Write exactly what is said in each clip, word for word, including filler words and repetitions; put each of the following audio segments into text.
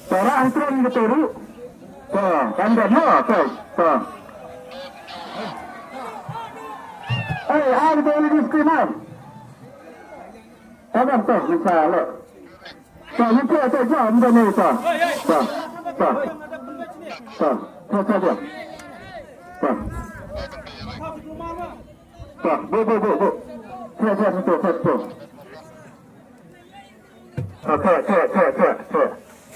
Para ang tron gitu ru. Pa, kanda no, pa, pa. Hey, ang tron di sini. Kanda to, insya Allah. Pa, ni pa, pa, jam dah ni pa. Pa, pa. Pa, pa, pa, pa. Pa. Pa, bu, bu, bu, bu. Pa, pa, pa, pa, pa. Theh, theh, theh, theh, theh, theh.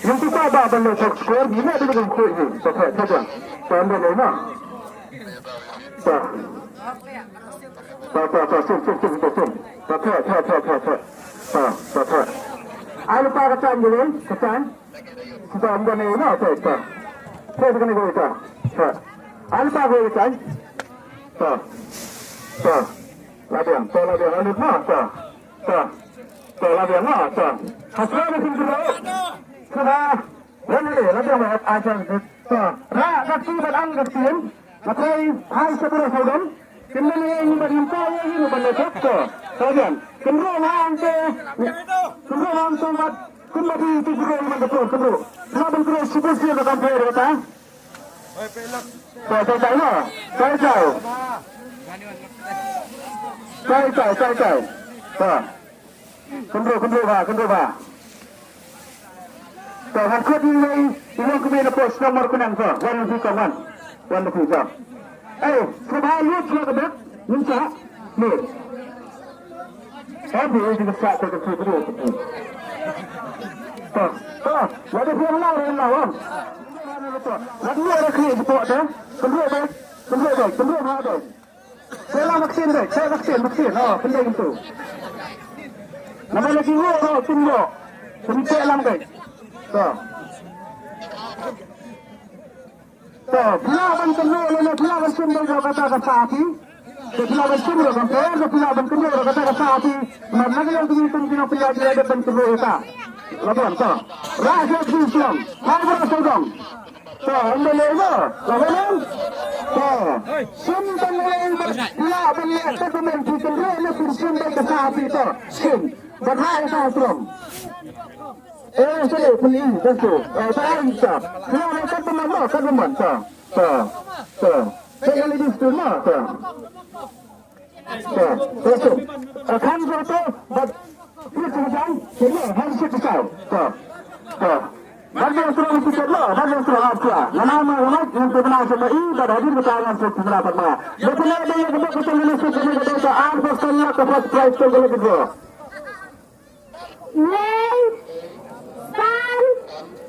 Ïa kita ba ban leh top score, ngi la dei ban khuid hi. Theh, theh, theh, theh. Theh, theh, theh, theh. Theh, theh, theh, theh, theh, theh. Theh, theh, theh, theh, theh, theh. Theh, theh, theh. Ai lypa ka time, ka time. Kita ym don ei na, theh, theh. Theh, theh, theh, theh. Theh. Ai lypa ka time. Theh. Theh. La biang, theh, la biang, la lut na, theh. Theh. Theh, la biang, ah, theh. Hasra na kin kira. Kira. Wan le, la biang, ah, theh. Theh. Ra, ka ti, ban ang, ka ti. Nga trai, hai, sa, pura, sa, dong. Kin ban le, kin ban le, theh. Theh, la biang. Kin ro, ha, ang, te. Kin ro, ha, ang, te, mat. Kin ban di, ti, kin ro, ban, kin ro. Kin ro, si, si, ban, kin ro, ta. Theh, theh, theh, no. Theh, theh. Theh, theh, theh, theh. Theh. Kynruh, kynruh ba, kynruh ba. Theh, ha khot ïa i, i long kmie na post number khnang theh. Wan phi ka wan. Wan phi ka. Ei, sngewbha lut sha ka bek. Ngin sa. Lut. Theh, phi, phi ka sa ka, ka, ka, ka, ka. Theh, theh. Lada phi ong na, na, na, wan. Lada phi ong na, phi ong na. Kynruh ba, kynruh ba, kynruh ba, ba. Peit lang vaccine dei, peit vaccine, vaccine. Oh, pynlong tu. Namar lagi ngu, oh, pynlong. Pynpeit lang dei. To. To, pynlong ban pynlong, pynlong ban pynlong kata ka sapi. Pynlong ban pynlong kan pynlong, pynlong ban pynlong kata ka sapi. Namar lagi yang tu, tu, tu, pynlong, pynlong, pynlong, pynlong kata. Laban, to. Rakyat Islam, harus sedang. To, ym lei mo. Ka wan. To. Sim ban lei ba pla ban leh ka document phi kynroh ne phi sim ban ka sa phi to. Sim. Ban hai ka srom. Eh, sorry, phi i ban to. Eh, ba ai ta. Pla ban ka document mo, ka document. To. To. To. Ka lei dis tu mo. To. To, to, to. Akan satu, bat, ini kemudian, ini harus kita tahu. To, to. Bagi yang sudah kita tahu, bagi yang sudah hafal. Nama, nama, nama, yang pernah sama i, dan hadir kita yang sudah pernah sama. Dia pernah ada yang kedua, kita lulus, kita lulus, kita lulus, kita lulus, kita lulus, kita lulus. Iwei, san,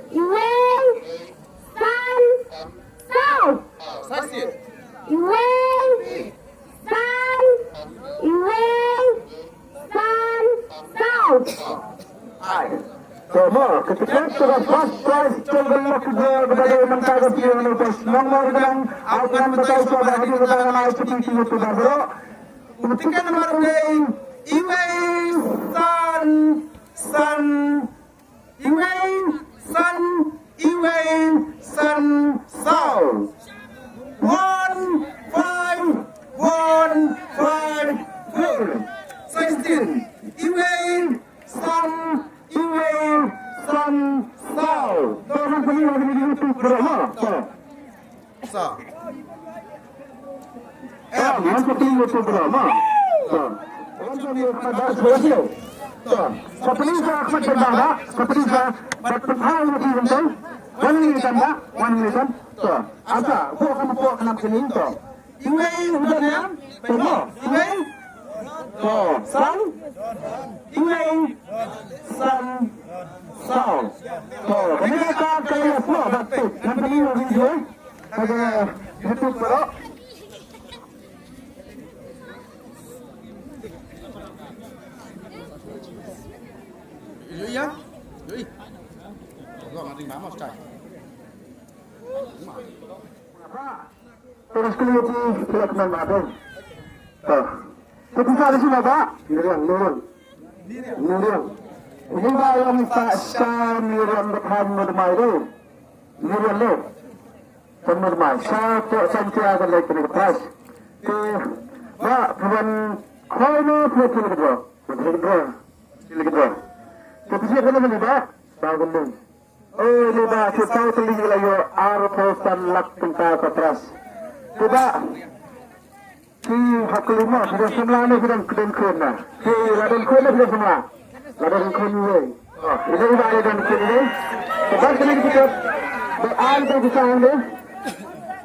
iwei, san, saw. Iwei, san, iwei, san, saw. Ai. Te mo, ka tiket ka first prize jong ka lucky draw kaba dei mynta ka sngi, nongmor ka dang, au kren batai shuwa ba hadien ka dang, ai, shuti ki youtuber baroh. U tiket number u dei, iwei, san, san, iwei, san, iwei, san, saw. One, five, one, five, four. Sixteen. Iwei, san, iwei, san, saw. To, ngan pynlong ïa kine ki YouTube baroh, ha. To. Sa. Eh, ngan pynlong ïa YouTube baroh, ha. To. Ngan pynlong ïa ka da, sa, sa. To. Sa pynlong sa ka da, sa pynlong sa, bad pynlong ïa YouTube. Wan ïa kan da, wan ïa kan. To. Asa, ko kan ko kan pynlong to. Iwei, udah ya? Tengok. Iwei. To, san. Iwei, san, saw. To, kami dah tak kaya semua, batik. Nanti ni video. Ada YouTube baru. Yoi, ya. Yoi. Gua ngerti mama, Sky. Terus kemudian kita kenal apa? Ah. Kita ada sini apa? Miriam, Miriam. Miriam. Ini ba yang sa sa Miriam depan mermai tu. Miriam tu. Kan mermai. Sa tu santia kan lagi kena kepas. Ke ba bukan kau ni bukan kena kedua. Bukan kena kedua. Kena kedua. Kita siap kena beli ba. Ba gendeng. Oi, ine i bah, shi saw tylli la ïoh arphew san lak tyngka ka prize. Te bah, phi hap kylli mo, phi don samla ne phi don, don khun na? Phi la don khun ne phi don samla? La don khun iwei. Oh, ine i bah la don khun iwei. Te bah, kane ka tiket, ba ai ka pisa hangne.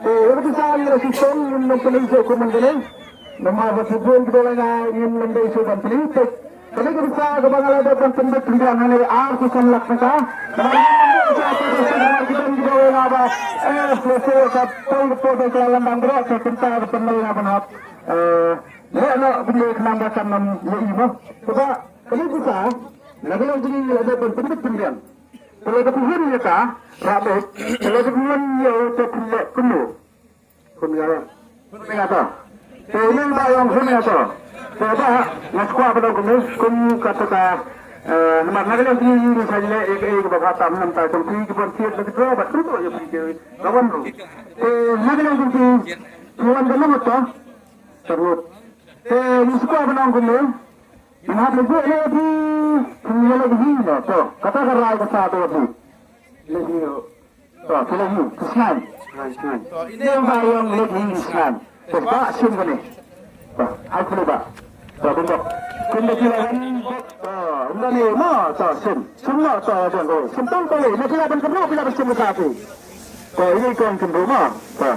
Te ïa ka pisa hangne la shisha ngin nym pynleit shuh kum man kane. Namar ba ki bun ki ba la ngai ngim nym dei shuh ban pynleit. Te kane ka pisa kaba nga la dep ban pynbit pynbiang hangne arphew san lak tyngka. Namar ngim nym dei shuh, te ka shisha namar ki bun ki ba la ngai ba, eh, lehse ka poi ka poi ka la landang baroh, te kumta ka pynlong nga ban hap, eh, leh noh kumne khnang ba kan nym ïohi mo. Te bah, kane ka pisa na ka liang jong ngi ngi la dep ban pynbit pynbiang. Te lada phi hun ïa ka, Rabbit, te lada phi hun ïa u te phin leh kumno? Hun ïa, hun ïa to. Te ine i bah ïong hun ïa to. Te bah, nga sngewkwah ban ong kumne, kum kata ka, eh, namar na ka liang jong ngi ngi sa leh ïa kaei kaba bha tam, namar ta jong phi ki ban thied la ki draw bad kumta ïa phi ki la wan ruh. Te na ka liang jong phi, phi wan ban ong to. Tarngut. Te ngi sngewkwah ban ong kumne. Ngi hap leit buh ïa phi, phi ïa leit hi na to. Kata ka rai ka sa to phi. Leit hi. To, phi leit hi, phi sngain. Sngain, sngain. To, ine i bah ïong leit hi sngain. To, bah shim kane. To, ai khublei bah. To, bun bok. Kumba phi la wan bok. To, ynda ne mo, to, shim. Shim mo, to, ïa bun bok. Shim tang kawei, ne phi la ban kynruh, phi la ban shim ka sa phi. To, ine i kong kynruh mo. To.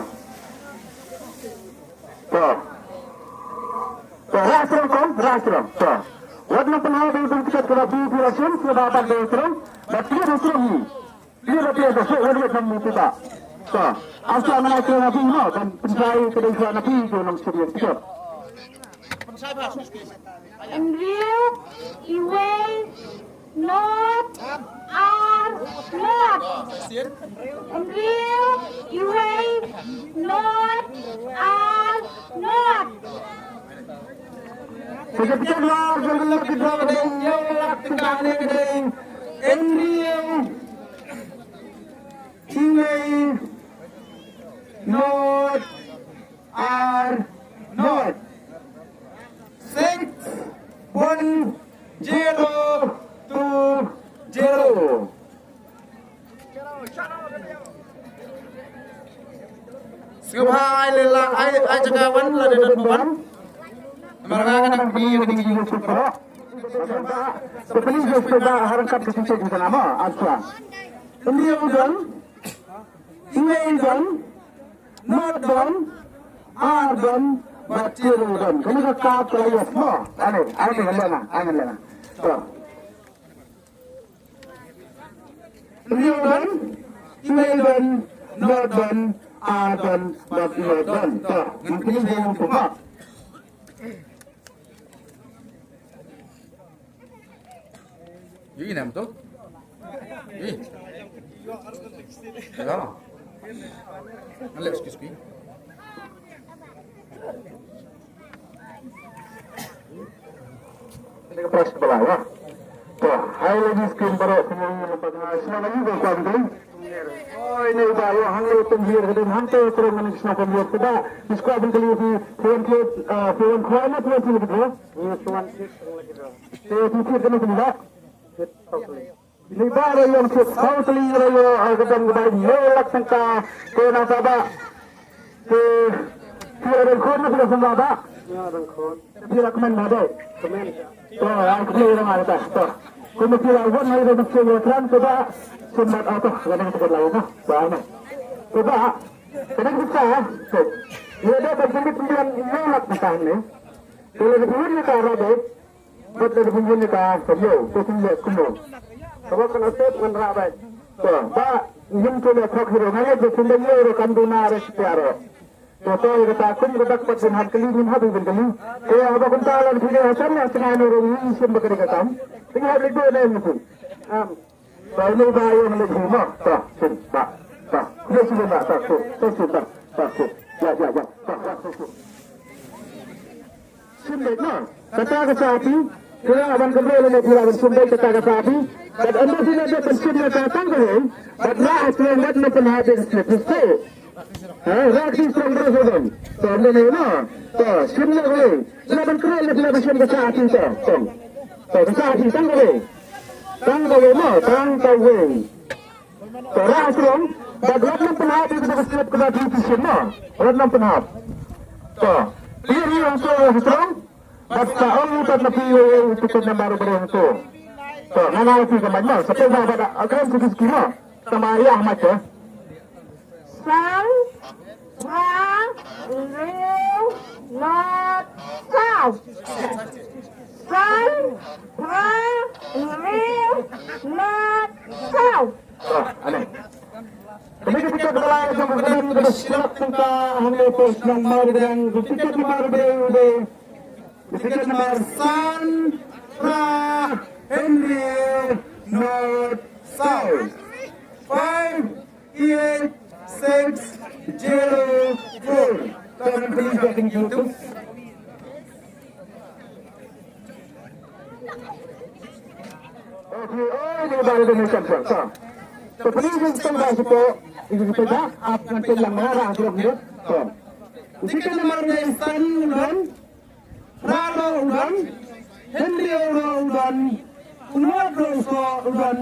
To. To, rah strong kong, rah strong. To. Wat nang pynhap ïa ka tiket kaba phi, phi la shim, sngewbha bat strong. Bat strong hi. Phi la phi la suk wat wat nang mutu ba. To. Asa ngan ai kren na phi mo, ban pyntrai ka dei shuwa na phi, to nang shim ïa ka tiket. Hynriew, iwei, Not, ar, not. Hynriew, iwei, not, ar, not. Secretary General ka dei ïa u lak tyngka ne ka dei hynriew, iwei, not, ar, not. Six one zero two zero. Sngewbha ai leh la, ai, ai jaka wan lada don ba wan. Namar nga ka dang plie ka ding ïa u super. Ka plie ïa u super ha ryngkat ka shisha jingkana mo, answer. Hynriew don. Iwei don, not don, ar don, bad zero don. Kane ka card ka la ïoh mo. Ane, ane ngan leh nga, ane ngan leh nga. To. Hynriew don, iwei don, not don, ar don, bad zero don. To, ngan kylli ïa u pynbak. Ïohi ne em to? Ïohi. Ïa. Ngan leh ski ski. Ini ka prize ba la ïoh. To, hai lagi skim baroh pynlong ïa lympat nga sngewbha ïa ka kwah ban kylli. Oi, ne ba ïoh hangno tynhiar ka dei hangto, tyrwa ngan sngewbha ïa ka ba. Sngewbha ban kylli phi, phi wan phi, ah, phi wan khwai ne phi wan phi wan phi wan. Phi wan phi wan phi wan. Te phi thied kano kano ba? Thied saw tylli. Ine i bah la ïoh thied saw tylli la ïoh, ha ka daw ka bai hynñiew lak tyngka. Te nangta bah. Te phi la don khun ne phi la samla bah? Phi la kmen bah dei? Kmen. To, ai khublei ïa nga kata. To. Kumba phi la wan ha ïa ka mynsiem ïa thrang te bah. Symbat auto, ka dang te ka la ïoh bah. Bah ne. Te bah. Ka dang kita. To. Ïa da ba jingmut pynbiang hynñiew lak tyngka ne. Te la ka pynbiang ka ra dei. Bad lada phi ïoh ïa ka, ka ïoh, to phin leh kumno? Kaba kan asep ngan rah beit. To, ba ngim tu leh thok hi ruh, nga ngeit ba phin da ïoh ruh, kan duna re sipia ruh. To, to ïa kata kum ka dak pat phin hap kylli, ngim hap ban kylli. Te haba kumta lada phi dei ha shan ne ha shngai ne ruh ngi shim ba ka dei ka kam. Phin hap leit duh ne ngi phi. Am. Ba ine i bah ïong leit hi mo. To, shim, bah. To, leit shim, bah, to, shim, to, shim, bah, to, shim. Ïa, ïa, ïa. To, to, to, shim. Shim beit mo. Kata ka sa phi. Phi lah ban kynroh lane phi lah ban shim beit kata ka sa phi. Bad ynda phi la dep ban shim ïa ka tang kawei. Bad la ha shuwa wat nang pynhap ïa ka slip. Phi sngewthuh? Ha, rah ki strong bro sodon. To, ynda ne mo. To, shim ïa kawei. Phi lah ban kynroh lane phi lah ban shim ka sa phi to. To. To, ka sa phi tang kawei. Tang kawei mo, tang kawei. To, Rah Strong, bad wat nang pynhap ïa kata ka slip kaba dei ki sien mo. Wat nang pynhap. To, phi ri hangto Rah Strong, bad sa ong u tat na phi ïa u tiket nambar u briew hangto. To, nga nga phi ka mic mo, sa pynhap bad a kren suki suki mo. Tang ba ïa ha mic to. San, phra, hynriew, nod, saw. San, phra, hynriew, nod, saw. Ah, ane. Kane ka tiket ba la ïa jong ka kyrdan kaba shlak tang ka hangne post nang Mawryngkneng, ka tiket nambar ba dei, dei. Ka tiket nambar san, phra, hynriew, nod, saw. Five eight six zero four. Tang please, I think you too. Okay, oh, ini baru dia macam siapa? So, please, kita dah support. Ini kita dah, apa nanti yang marah, terus dia. So, kita nama dia Stan Udon. Phra ruh u don, hynriew ruh u don, u nod ruh u don,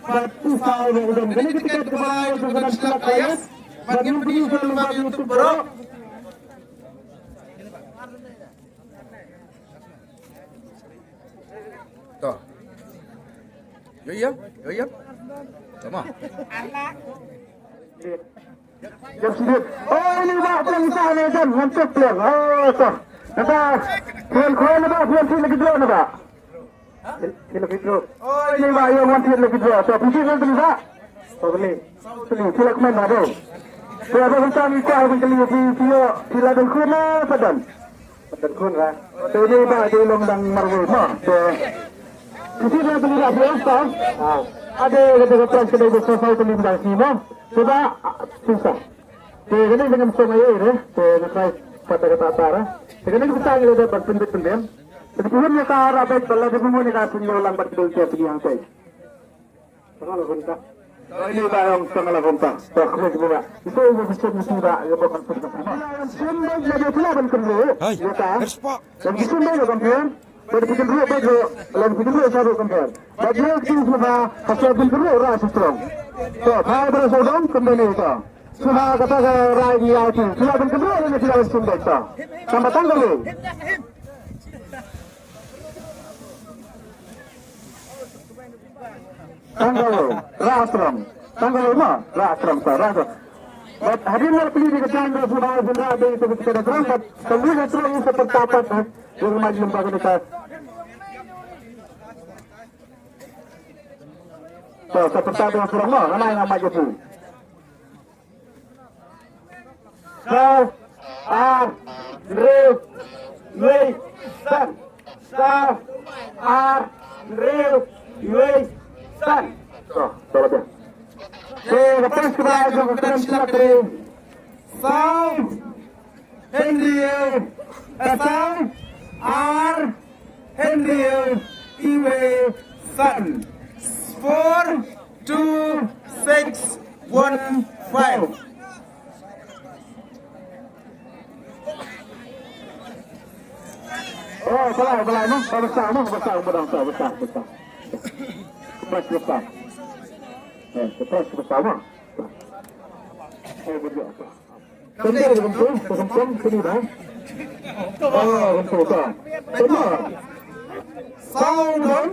bad u saw ruh u don. Kane ka tiket kaba la ïa ka kyrdan shlak ka ïas, bad ngin pyni sha lyngba YouTube baroh. To. Yo, yo, yo, yo. Tama. Jam sibit. Oh, ini bah, plang isa ni kan, ngantuk plang. Oh, toh. Naba, plang kau naba, plang sini lagi dua naba. Sila lagi dua. Oh, ini bah, yang wanti lagi dua. Toh, pisi kan beli bah. Toh, beli. Beli, sila kemana bah? Sila bah, kita minta, kita beli, beli, beli, sila dan kuna, padan. Padan kuna. Toh, ini bah, di lom dang marwei, bah. Toh. Pisi kan beli bah, biasa. Ah. Ada kata-kata, kena bersosau, beli dang sini, bah. Cuba, ah, susah. Te kane ka dang song ei ei re, te nga trai pat da kata ta re. Te kane ka bsa ngi la dep ban pynbit pynbiang. Te phi hun ïa ka ra beit ba la dep hun ïa ka pynïoh lang bad ka dei ïa phi hangtei. Tang la hun ta. Ini ba ong tang la hun ta. Ta khmih bu ba. Ito bu bsut ni ba ïa ba kan pynbit. Sum ba la dep la ban pynbit. Hai, ïa ka. Respect. Lem ki sum dei lo compare. Lem ki sum dei lo, lem ki sum dei lo compare. Bad ïa ki sum ha, ha sha bin kru ra sa strong. To, phai bra sa dong, kum dei ni to. Sum ha kata ka rai ni ïa ki. Sila bin kru, lem sila sum dei to. Tang ba tang kali. Tang kali, ra strong. Tang kali ma, ra strong to, ra strong. Bad hadien la pli di ka jang da sum ha, sum ra dei to ka strong, bad kali ka strong sa pertapat, ha. Yung maju lembaga kita. To, sa pynta dong srong mo, nganai nga maju tu. Saw, ar, hynriew, wei, san. Saw, ar, hynriew, wei, san. To, to, to. Te, lepas kita jumpa kita. Saw, hynriew, eh, saw, ar, hynriew, iwei, san. Four two six one five. Oh, balai, balai, no? Balai, no? Balai, balai, balai, balai. Kepas, kepas. Eh, kepas, kepas, no? Eh, betul. Tender, betul, betul, sini dah. Oh, betul, betul. Tender. Saw u don,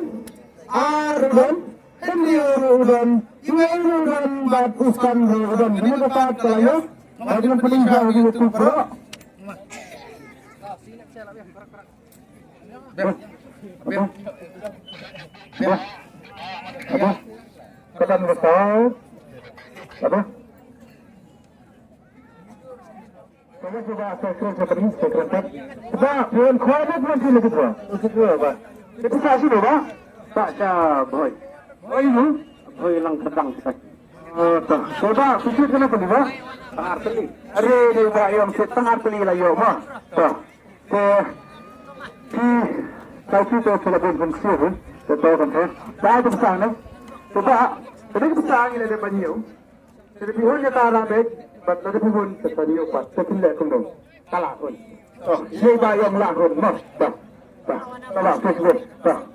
ar u don, hynriew u don, iwei u don, bad u san u don. Ini dapat saya, bagi yang paling jauh di YouTube, bro. Bim. Bim. Bim. Apa? Kata ni tahu. Apa? Cuba, cuba, saya kira, saya kira, saya kira. Cuba, pun kau nak pun sini kita. Kita apa? Kita kasih dulu, Pak. Pak, siapa, boy? Boy, lu? Boy, lang pedang, kita. Eh, tah. Coba, sikit kena pun, Pak. Tang ar tylli. Are, dia, Pak, yang set tang ar tylli lah, yo, Pak. Tah. Te, ki, kai ki te, te la bun bun siu, eh. Te to kan, eh. Dai te bsa ne. Te ba, te dei bsa ngi la dep ban ïoh. Te dei phi hun ïa ka la beit, bad la dei phi hun te ban ïoh pat, te phi leh kumno. Ka la hun. Oh, ïa ba ïong la hun, mo. Ba, ba. Ka la Facebook, ba.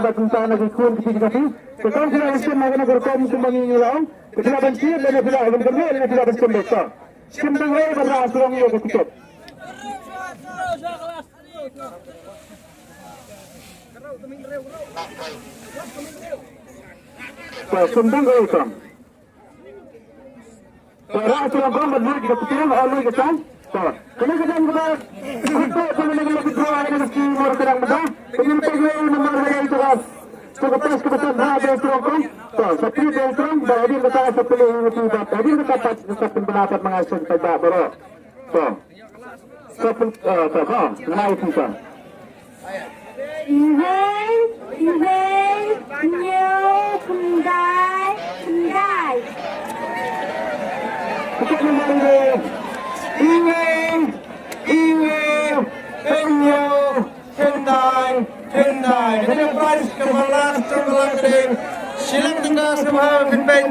bad kumta na ki khun ki kti ki kti. Te kam shu la ban shim ha kane ka rukom kumba ngi ngi la ong. Te phi lah ban shim lane phi lah ban kyrmen lane phi lah ban shim beit. Shim tang wei bad rah sarong ïa ka kjut. Te shim tang wei kam. Te rah sarong kam bad lut ïa ka kjut, oh, lut ïa ka kjut. Te kane ka dang kaba kut te kane ka dang kaba kut te kane ka ski mor ka dang ba. Te ngin peit ïa u number ba ïa ito ka. Te ka pas kaba san ha dei sarong kam. Te sa plie dei sarong ba hadien kata sa plie ïa u ti ba hadien kata pat sa pynbna pat ma nga shen paidbah baroh. Te sa pyn, eh, te ka ngai ti ka. Hynrei, hynrei, hynñiew, khyndai, khyndai. Tiket number hynriew, hynriew, hynñiew, khyndai, khyndai. Kane ka prize kaba last, kaba last ka dei shilak tyngka sngewbha phin peit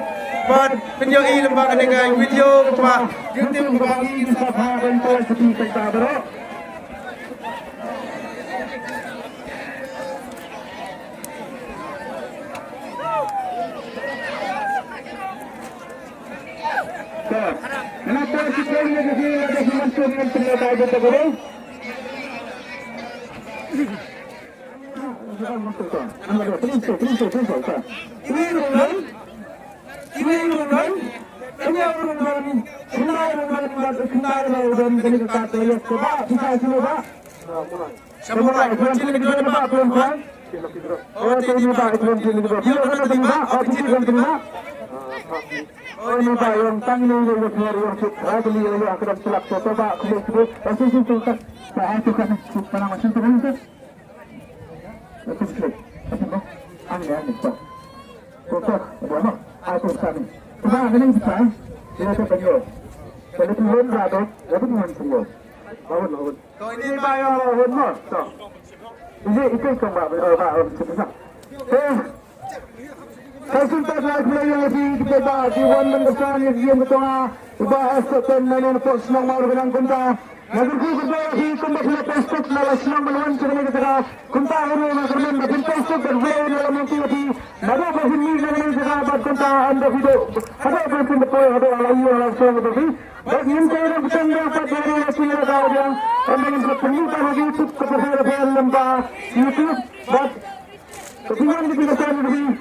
bad phin ïohi lyngba kane ka video kaba YouTube kaba ngi sngewbha ban poi sha phi paidbah baroh. Ka sngewthuh ïa phi ki paidbah ki wan ban kyrpad ïa ki ïing ki jong nga, uba ha stet ten na ne na pdeng shnong Mawryngkneng kumta. Nga kyrkhu kyrdoh ïa phi kumba phi la poi suk na la shnong ban wan sha kane ka jaka. Kumta ruh nga kyrmen ba phin poi suk ban wan na la mynta ïa phi. Naduh ba phin mih na kane ka jaka bad kumta ynda phi duh haduh ba phin da poi haduh la ïoh la shnong ïa phi. Bad ngin poi da phi tang da pat ïa kane ka jaka ïa ynda ngin sa pynmih ta ha YouTube ka pyrthei da phi lem ba YouTube bad Ka jingwan ka jingkyrsan ka jingkyrsan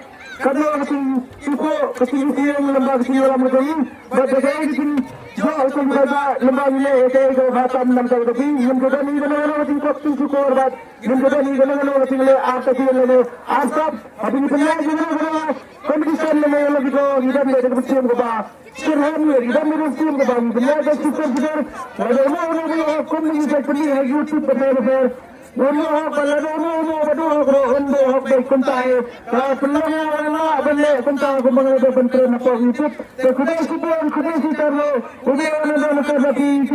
ka jingkyrsan ka jingkyrsan ka jingkyrsan ka jingkyrsan ba da ka jingkyrsan ka jingkyrsan ba lem ba ne ka ka ba tam nam ka jingkyrsan yin ka jingkyrsan ka jingkyrsan ka jingkyrsan ba yin ka jingkyrsan ka jingkyrsan ar ka jingkyrsan ne ar sab ha jingkyrsan ka jingkyrsan competition ne la ki ko ni dan ne ka jingkyrsan ka ba Sir Hamir, idan ni rustin ka bang, beliau ada sifar sifar, ada ulu ulu ulu hukum ni saya pening hai YouTube betul betul. Ulu hok bala ulu ulu badu hok ro undo hok bai kuntai. Kalau pelang yang lama benda kuntai aku mengenai bai bentera napa YouTube. Kudai sibun kudai sitar lo. Kudai ulu ulu ulu ulu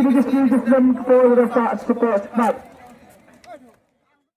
ulu ulu ulu ulu ulu ulu ulu ulu ulu ulu